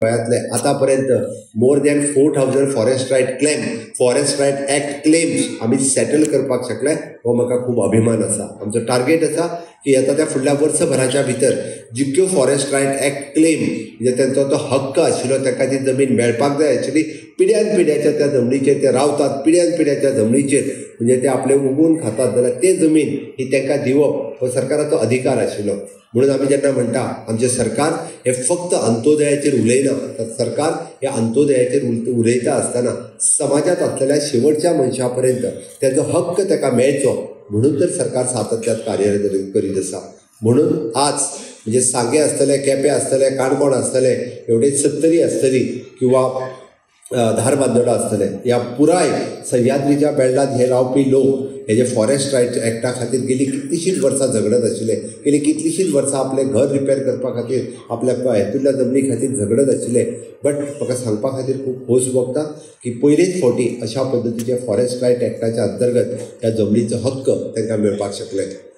गोंयांतले आतां पर्यंत more than 4000 forest right claim, forest right act claims आमी सेटल करपाक शकले, हो म्हाका खूब अभिमान आसा. आमचो टार्गेट आसा की येता त्या फुडल्या वर्सभराच्या भितर जितक्यो फॉरेस्ट रायट एक्ट क्लेम म्हणजे तेंचो तो हक्क आशिल्लो, तांकां ती जमीन मेळपाक जाय आशिल्ली, पिड्यान पिड्याच्या त्या जमनीचेर ते रावतात, पिड्यान पिड्याच्या जमनीचेर म्हणजे ते आपले उगोवन खातात, जाल्यार ते जमीन ही तांकां दिवप हो सरकाराचो अधिकार आशिल्लो. म्हणून आमी जेन्ना म्हणटा आमचें सरकार हें फक्त अंत्योदयाचेर उलयना, तर सरकार हे अंत्योदयाचेर उलयता आसतना समाजांत आसलेल्या शेवटच्या मनशा पर्यंत तेजो हक्क ताका मेळचो म्हणून तर सरकार सातत्यात कार्यरत करीत आसा. म्हणून आज म्हणजे सांगें आसतलें, केपें आसतलें, काणकोण आसतलें, एवढे सत्तरी आसतली किंवा धारबांदोडा आसतलें, ह्या पुराय सह्याद्रीच्या बेल्टांत हे रावपी लोक हे जे फॉरेस्ट रायट एक्टा खातीर गेली कितलींशींच वर्सां झगडत आशिल्ले, गेली कितलींशींच वर्सां आपलें घर रिपेर करपा खातीर आपल्या हेतूंतल्या जमनी खातीर झगडत आशिल्ले. बट म्हाका सांगपा खातीर खूब खोस भोगता की पयलेच फावटी अशा पद्दतीचे फॉरेस्ट रायट एक्टाच्या अंतर्गत ह्या जमनीचो हक्क तांकां मेळपाक शकले.